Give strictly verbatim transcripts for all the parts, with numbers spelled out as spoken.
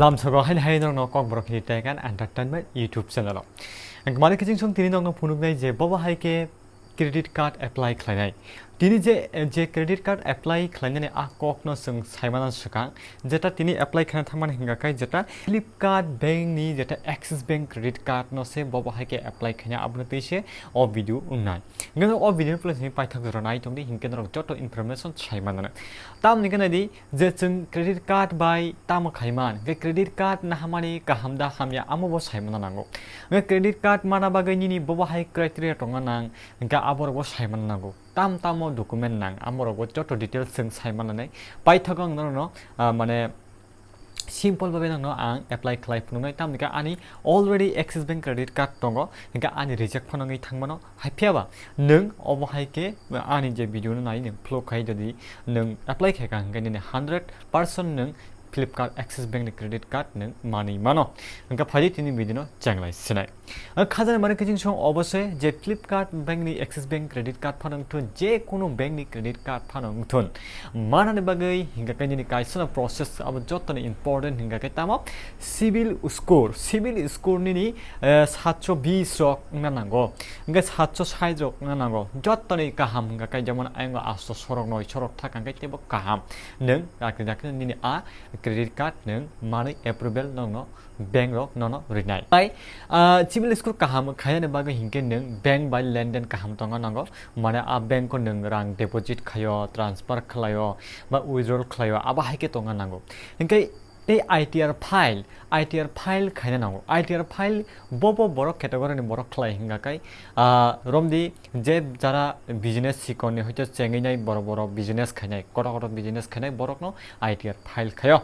Lamsogo haini hai norokno Kokborok History and Entertainment YouTube channel o. Ang mani kiching song tini norokno phunuknai je bobo hai khe credit card apply khlainai. Tini je, je credit card apply khlainani a kokno chwng saimana swkang, jeta tini apply khlaina thangmani hingka khe jeta Flipkart bank ni jeta Axis Bank credit card no se bobo hai khe apply khlaina abono twi se o video wngnai. Hingke o video ni place ni paithak jora nai tongdi hingke norok joto information saimana. Tamni khe naidi, je chwng credit card bai tamo khaiman, hingke credit card nahamani kaham da hamya amo bo saimana nango. Hingke credit card mana bagwi nini bobo hai criteria tongna nang, hingke aborok bo saimana nango. Tam tamo document nang, amorok bo joto details chwng saimana nai. Paithak ang norokno, ah, mane simple babe nangno ang apply khlai phunuknai, tamni khe ani already Axis Bank credit card tongo, hingke ani reject phano wngwi thangmano. Hai phiya ba nwng obo hai khe ani je video no nai nwng follow khai, jodi nwng apply khai kha hingke nini hundred percent nwng Flipkart Axis Bank ni credit card nwng manwi mano. Hingke phaidi tini video no chenglai sinai. Ang khajani mani kiching song obo se je Flipkart bank ni Axis Bank credit card phano wngthun, je kunu bank ni credit card phano wngthun. Manani bagwi hingke khe nini kaisa no process abo joto ni important hingke khe tamo CIBIL score, CIBIL score nini, eh, satso bis rok wngna nango. Hingke satso sait rok wngna nango. Joto ni kaham hingke khe jemon ayang o atso sorok noi sorok thak hingke teibo kaham. Nwng dakti dakti nini a credit card nwng manwi approval nokno bank rok nono rinai. Tai, ah, CIBIL score kaham khainani bagwi hingke nwng bank bai lenden kaham tongna nango. Mane a bank o nwng rang deposit khaio, transfer khlaio, ba withdrawal khlaio, abo hai khe tongna nango. Hingke tei ITR file, ITR file khaina nango. ITR file bo bo borok category ni borok khlai hingka kai, ah, romdi je jara business sikon ni hoito chengwi nai borok borok business khainai, kotor kotor business khainai borok no ITR file khaio.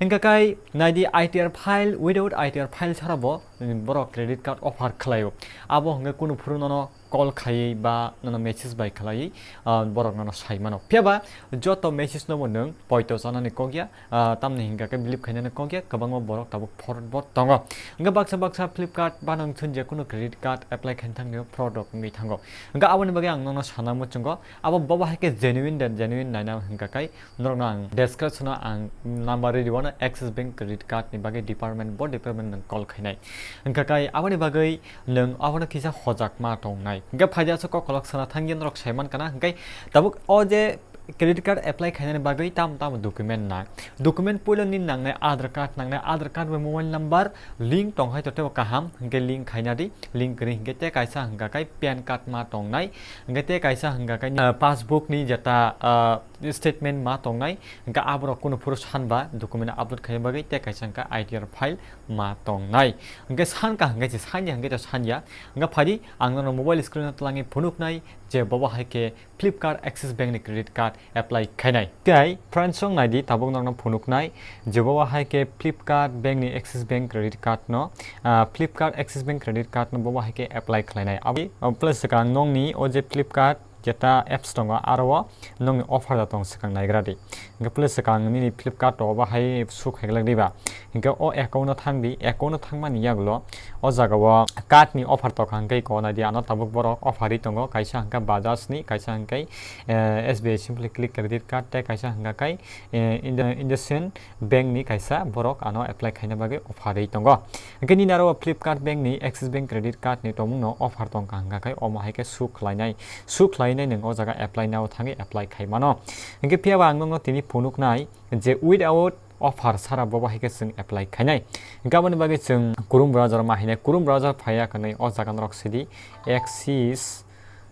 Hingka kai naidi ITR file, without ITR file sara bo, mm, borok credit card offer khlaio. Abo hingke kunu phuru nono call khaiwi ba nono message bai khlaiwi, ah, borok nono sai mano. Phiya ba joto message no bo nwng poito chanani kok ya, ah, tamni hingka khe believe khainani kok ya, kwbangma borok tabuk forward bo tongo. Hingke baksa baksa Flipkart ba nwng thun je kunu credit card apply khaina thangnaio fraud rok wngwi thango. Hingke aboni bagwi ang nono sana muchungo, abo bobo hai khe genuine da genuine naina hingka kai, norokno ang description o ang number ri rwano Axis Bank credit card ni bagwi department, bo department nwng call khainai. Hingka kai aboni bagwi nwng abono kisa hojak ma tongnai. Hingke phaidi aswk kokolok sana thangya norok sai mankha na, hingke tabuk o je credit card apply khainani bagwi tam tam document nang. Document puilo ni nangnai Aadhaar card nangnai, Aadhaar card bai mobile number link tong hai to tebo kaham, hingke link khaina di, link kwrwi hingke te kaisa hingka kai PAN card ma tongnai, hingke te kaisa hingka kai, ah, passbook ni jeta, ah, statement ma tongnai, hingke aborok kunu phuru sanba document upload khaina bagwi te kaisa hingka ITR file ma tongnai. Hingke san ka hingke se sanya hingke to sanya, hingke phaidi ang nono mobile screen o twlangwi phunuknai je bobo hai khe Flipkart Axis Bank ni credit card apply khainai. Tei friends, song naidi tabuk nokno phunuknai je bobo hai khe Flipkart Bank ni Axis Bank credit card no, ah, Flipkart Axis Bank credit card no bobo hai khe apply khlainai. Aboni, oh, plus swkang nokni o je Flipkart jeta apps tongo, aro o nokni offer da tong swkang naigra di. Hingke plus swkang nini Flipkart o bahai suk hai glak diba. Hingke o account o thang di, account o thangmani yagulo o jaga o card ni offer tokha hingke ko nai di, ano tabuk borok offer ri tongo, kaisa hingke Bajaj ni, kaisa hingke, eh, S B I Simply Click credit card tei kaisa hingka kai, eh, Indo-, IndusInd Bank ni kaisa borok ano apply khaina bagwi offer ri tongo. Hingke nini aro Flipkart Bank ni Axis Bank credit card ni tongmung no offer tongkha hingka kai omo hai khe suk khlainai, suk khlainai nwng o jaga apply now thangwi apply khai mano. Hingke phiya ba ang nokno tini phunuknai je without offer sara bobo hai khe chwng apply khainai. Hingke aboni bagwi chwng Chrome browser ma hinai, Chrome browser phaiya kwnwi o jaga norok sidi Axis,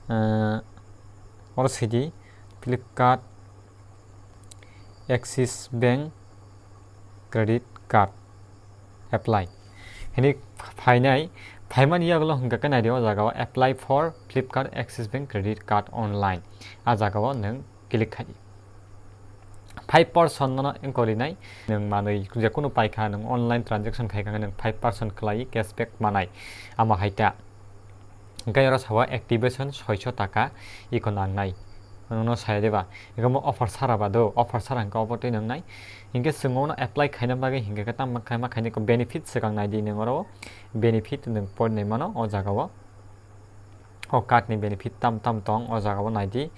eh, oro sidi Flipkart Axis Bank credit card apply hinwi phainai, phaimani yagulo hingka khe naidi o jaga o apply for Flipkart Axis Bank credit card online, a jaga o nwng click khai. Five percent nono wngkor rinai, nwng manwi jekunu paikha, nwng online transaction khaikha, nwng five percent kwlai cashback manai, amo hai ta. Hingke oro sao activation soiso taka iko nangnai. Nono saya diba? Hingke omo offer sara ba do, offer sara hingke obo twi nangnai. Hingke chwng ono apply khaina bagwi hingke khe tamo khaima khaini benefit swkang naidi nwng oro benefit nwng porinai mano o jaga o. O card ni benefit tam tam tong o jaga o nai di.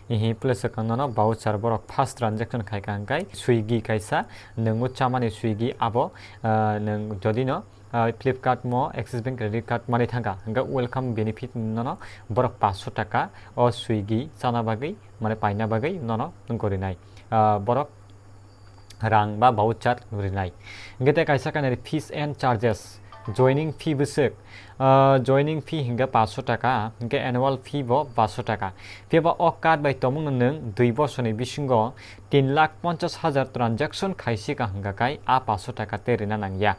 Ihi plus swkang nono voucher borok first transaction khai ka hwnkhe Swiggy kaisa nwng o chamani Swiggy abo, ah, nwng jodi no, ah, Flipkart mo Axis Bank credit card mani thangkha hwnkhe welcome benefit nono borok paanch sho taka o Swiggy chana bagwi mane paina bagwi nono wngkha rinai, ah, borok rang ba voucher rinai. Hingke tei kaisa kainwi fees and charges, joining fee bwswk, ah, joining fee hingke paanch sho taka, hingke annual fee bo paanch sho taka. Phiya ba o card bai tongmungno nwng dui bosorni bisingo tin lakh ponchas hajar transaction khaisi ka hingka kai a paanch sho taka tei rina nangya.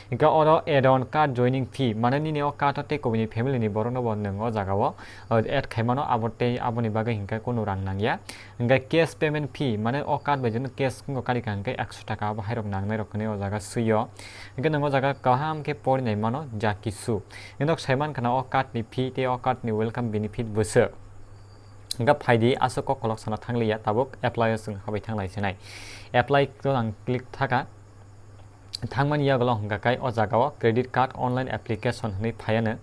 Hingke oro add-on card joining fee, mane nini o card o tei kubuni family ni borokno bo nwng o jaga o, ah, add khaimano, abo tei aboni bagwi hingke kunu rang nangya. Hingke cash payment fee, mane o card bai jeno cash wngkha kari ka hingke ekso taka abo hairok nangnai rok hinwi o jaga swi o. Hingke nwng o jaga kaham khe pori nai mano ja kisu. Hingke nok sai mankha na o card ni fee tei o card ni welcome benefit bwswk. Hingke phaidi aswk kok kolok sana thangliya, tabuk apply o chwng habai thanglai sinai. Apply to ang click thaka. Thangmani yagulo hingka kai o jaga o credit card online application hinwi phaiano.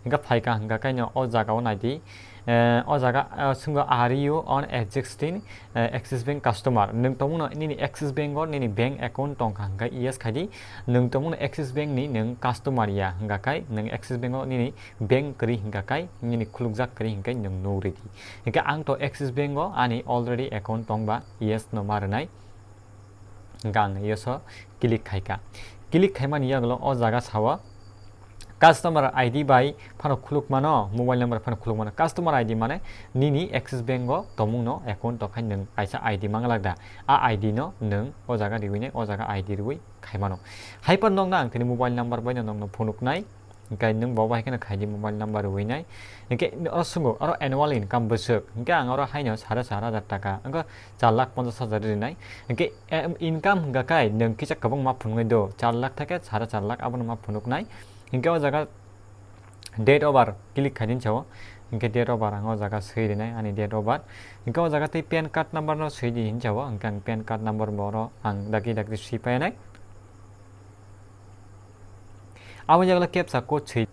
Hingka phaika hingka kaino o jaga o naidi, eh, o jaga, eh, swngo, "Are you an existing, eh, Axis Bank customer?" Nwng tongmungno nini Axis Bank o nini bank account tongkha hingka yes khaidi. Nwng tongmungno Axis Bank ni nwng customer ya hingka kai nwng Axis Bank o nini bank kwrwi hingka kai nini khulukjak kwrwi hingka nwng nugri di. Hingka ang to Axis Bank o ani already account tongba yes no ma rwnai. Hingke ang yes o click khaika. Click khaimani yagulo o jaga sao customer I D bai phano khuluk mano, mobile number phano khuluk mano. Customer I D mane nini Axis Bank o tongmungno account tongkha nwng kaisa I D manglak da. A I D no nwng o jaga riwi nai, o jaga I D riwi khaimano. Hai phano nokna ang tini mobile number bai no nokno phunuknai. Hingke nwng bo bai kheno khaidi mobile number rwinai. Hingke oro swngo, oro annual income bwswk. Hingke ang oro haino sare sar hajar taka, wngkha char lakh ponchas hajar rinai. Hingke, em, income hingka kai nwng kisa kwbangma phunuknai do, char lakh theke sare char lakh abono ma phunuknai. Hingke o jaga date of birth click khaidi hinsa o. Hingke date of birth ang o jaga swi rinai, ani date of birth. Hingke o jaga tei pan card number no swi di hinsa o. Hingke ang pan card number bo oro ang dagi dagi swi painai. Abo jagala captcha code swi.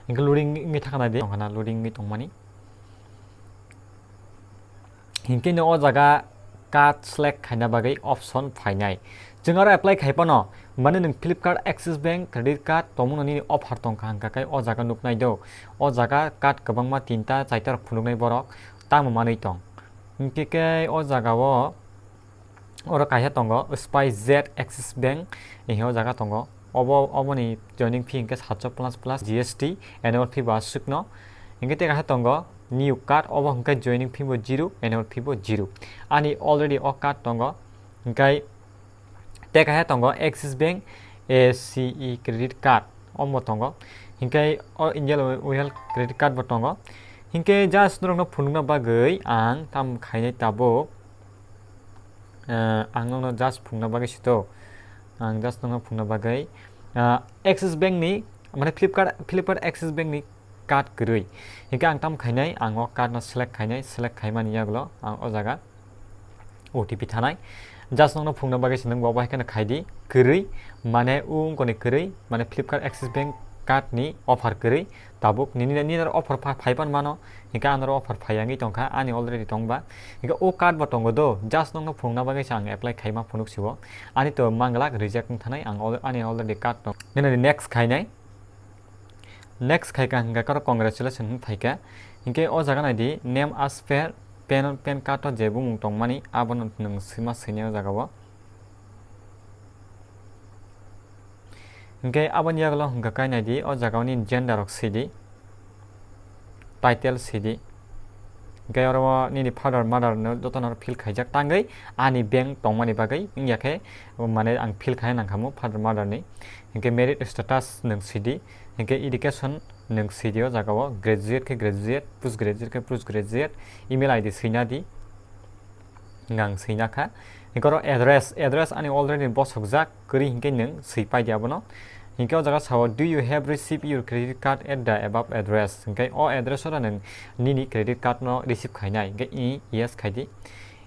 Hingke loading wngwi thangna di, tongkhana loading wngwi tongmani. Hingke no o jaga card select khaina bagwi option phainai. Chwng aro apply khai phano, mane nwng Flipkart, Axis Bank, credit card tongmano nini offer tongkha hingka khe o jaga nuknai do. O jaga card kwbangma tinta chaita rok phunuknai borok tamo manwi tong. Hingke khe o jaga o Oro kaisa tongo, Spice Z Axis Bank, eh, o jaga tongo. Obo, oboni joining fee hingke satso plus plus G S T, annual fee bo aswkno. Hingke tei kaisa tongo, new card, obo hingke joining fee bo zero, annual fee bo zero. Ani already o card tongo, hingke tei kaisa tongo, Axis Bank A C E credit card, omo tongo. Hingke o Indian Oil credit card bo tongo. Hingke just norokno phunukna bagwi ang tam khainai tabuk. Ah, ang nokno just phungna bagwi sito. Ang just nokno phungna bagwi, ah, Axis Bank ni, mane Flipkart, Flipkart Axis Bank ni card kwrwi. Hingke ang tam khainai, ang o card no select khainai, select khaimani yagulo ang o jaga O T P thanai. Just nokno phungna bagwi se nwng bo bai kheno khaidi kwrwi, mane o wngkoni kwrwi, mane Flipkart Axis Bank card ni offer kwrwi. Tabuk nini, nini aro offer pha-, phaipan mano, hingke ano offer phai yangwi tongkha, ani already tongba. Hingke o card bo tongo do, just nokno phunukna bagwi se ang apply khaima phunuk sibo. Ani to manglak reject wng thanai, ang al-, ani already card tong. Nini next khainai. Next khaika hingka karo congratulations hwn phaika. Hingke o jaga naidi name as per pan, pan card o je bumung tongmani abono nwng swima swinai o jaga o. Hingke aboni yagulo hingka kai naidi, o jaga o nini gender rok sidi, title sidi. Hingke oro o nini father mother no jotono fill khaijak tangwi ani bank tongmani bagwi wngya khe, mane ang fill khai nangkhamu father mother ni. Hingke married status nwng sidi, hingke education nwng sidi o jaga o, graduate khe graduate, post graduate khe post graduate, email I D swina di. Hingke ang swina kha. Hingke oro address, address ani already bosokjak kwrwi hingke nwng swi pai di abono. Hingke o jaga sao, "Do you have received your credit card at the above address?" Hingke o address oro nwng nini credit card no receive khainai. Hingke i yes khai di.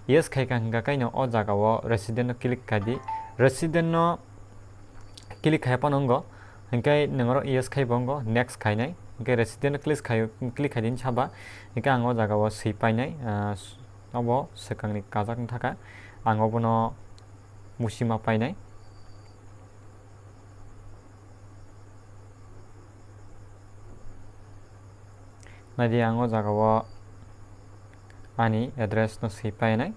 Yes khai ka hingka kaino o jaga o resident no click khai di. Resident no click khai phano wngo. Hingke nwng oro yes khai bo wngo, next khainai. Hingke resident click khai, click khai din saba. Hingke ang o jaga o swi painai, ah, obo swkangni kajak wng thaka. Ang obono musima painai. Naidi ang o jaga o ani address no swi painai.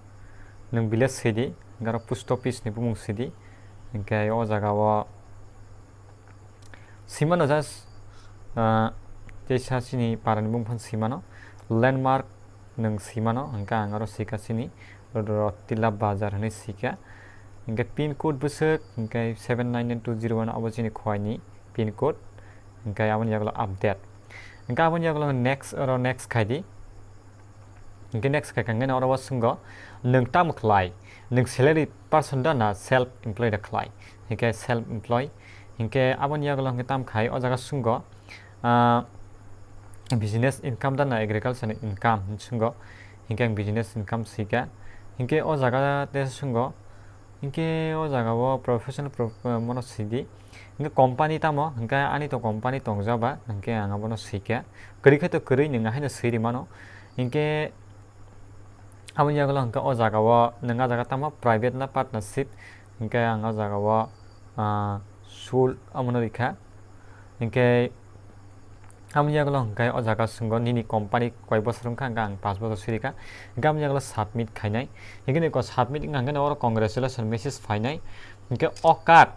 Nwng village swi di, hingke aro post office ni bumung swi di. Hingke o jaga o swimano just, ah, teisa chini para ni bumung phano swimano. Landmark nwng swimano, hingke ang aro swika chini Rotila Bazar hinui swika. Hingke pin code bwswk, hingke seven nine nine two zero one obo chini khowai ni pin code. Hingke aboni yagulo update. Hingke aboni yagulo next, oro next khai di. Hingke next khai kangkhe oro o swnggo, nwng tamo khlai? Nwng salary person da na self employed da khlai? Hingke self employed. Hingke aboni yagulo hingke tam khai o jaga swnggo, ah, business income da na agriculture ni income hinwi swnggo. Hingke ang business income swika. Hingke o jaga te swnggo, hingke o jaga o professional prof-, mono sidi. Hingke company tamo, hingke ani to company tongjaba, hingke ang abono swika. Kwrwi khe to kwrwi, nwng haino swi rimano. Hingke aboni yagulo hingke o jaga o nwng a jaga tamo private na partnership, hingke ang o jaga o, ah, sul omono rikha. Hingke aboni yagulo hingke o jaga swnggo nini company koi bosor wngkha, hingke ang pash bosor sirikha. Hingke aboni yagulo submit khainai. Hingke nini ko submit wngkha hingke oro congratulation message phainai. Hingke o card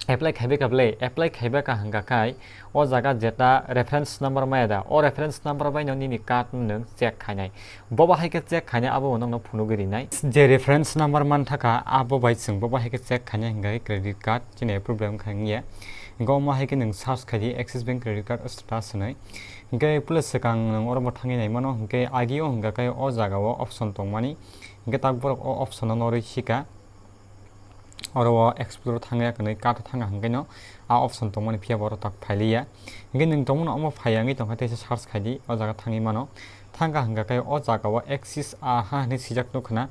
apply khaibai kha bwle, apply khaibai kha hingka khai o jaga jeta reference number maya da, o reference number bai no nini card nwng check khainai. Bobo hai khe check khainai, abo bo nokno phunugwi rinai. Je reference number man thaka, abo bai chwng bobo hai khe check khainai hingka khe credit card chini approve wngkha hingya. Hingke omo hai khe nwng search khai di Axis Bank credit card status hinui. Hingke puila swkang nwng oro bo thangwi nai mano, hingke agi o hingka khe o jaga o option tongmani. Hingke tak borok o option no norwi sika. Oro o explore thangya kwnwi card thangya hwnkhe no a option tongmani phiya bo oro tak phailiya. Hwnkhe nwng tongmano omo phaiya wngwi tongkha teisa search khai di o jaga thangwi mano. Thangkha hwnkha khe o jaga o Axis aha hinwi swijak nukha na.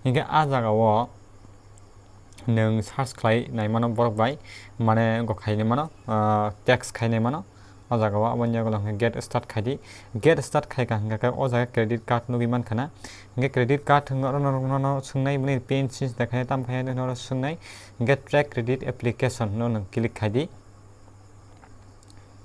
Hwnkhe a jaga o nwng search khlai nai mano borok bai, mane go khai nai mano, ah, text khai nai mano. O jaga o aboni yagulo hwnkhe get start khai di. Get start khai kha hwnkha khe o jaga credit card nugwi mankha na. Hwnkhe credit card hwnkhe oro norok no, no swngnai bini pin sis da khai tam khai no oro swngnai. Hwnkhe track credit application no nwng click khai di.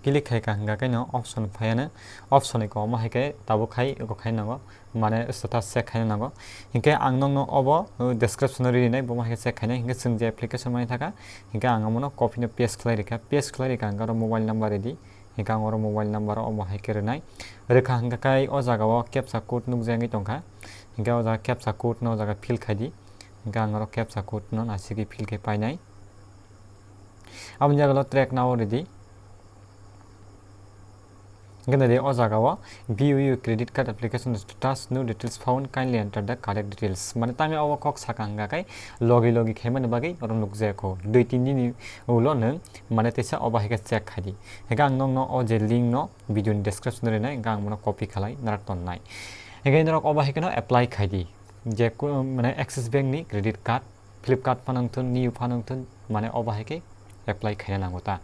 Click khai kha hwnkha khe no option phai ano. Option ni komo hai khe tabuk khai go khai nango. Mane status check khaina nango. Hinkhe ang nokno obo, uh, description o rinai, bo hai khe check khainai. Hinkhe chwng je application mani thaka, hinkhe ang omono copy no paste khlai rikha. Paste khlai rikha ang oro mobile number ridi. Hinkhe ang oro mobile number o omo hai khe rinai. Rikha hinkhe kai o jaga o captcha code nukjagwi tongkha. Hinkhe o jaga captcha code no o jaga fill khai di. Hinkhe ang oro captcha code no naisingwi fill khai painai. Aboni jaga o track now ridi. Hinkhe nai di o jaga o view your credit card application status, no details found, kindly enter the correct details. Mane tangwi obo kok saka hwnkha khe logi logi khaimani bagwi oro nukjaya kho. Dui tin dini ulo nwng mane teisa obo hai khe check khai di. Hinkhe ang nokno o je link no video ni description o rinai, hinkhe ang bono copy khlai narak tonnai. Hinkhe norok obo hai kheno apply khai di. Je ku-, mane Axis Bank ni credit card, Flipkart phano wngthun, Neo phano wngthun, mane obo hai khe apply khaina nango ta.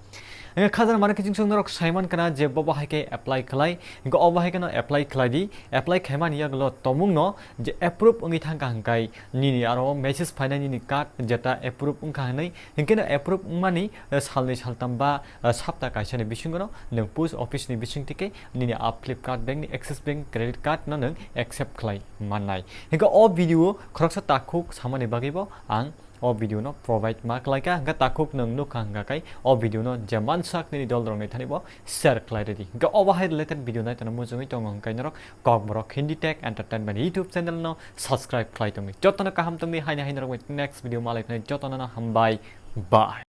Hingke khajana mane khe chwng norok saiman kana je bobo hai khe apply khlai, hingke obo hai kheno apply khlai di, apply khaimani yagulo tomung no je approve wngwi thangkha hingkai nini aro message phainai nini card jeta approve wngkha hinwi, hingke no approve wngmani, eh, salnwi saltam ba, eh, sapta kaisa ni bisingo no nwng post office ni bising tike nini a Flipkart bank ni Axis Bank credit card no nwng accept khlai mannai. Hingke o video khoroksa takhuk samani bagwi bo ang o video no provide ma khlai kha, hingke takhuk nwng nukha hingka khe o video no je mansak nini dol rok ni thani bo share khlai ridi. Hingke obo hai related video nai tongna muchungwi tongo hingke norok Kokborok Hindi Tech Entertainment YouTube channel no subscribe khlai tongdi. Jotono kaham tongdi, haini haini rok next video malai phani jotono no hambai. Bye.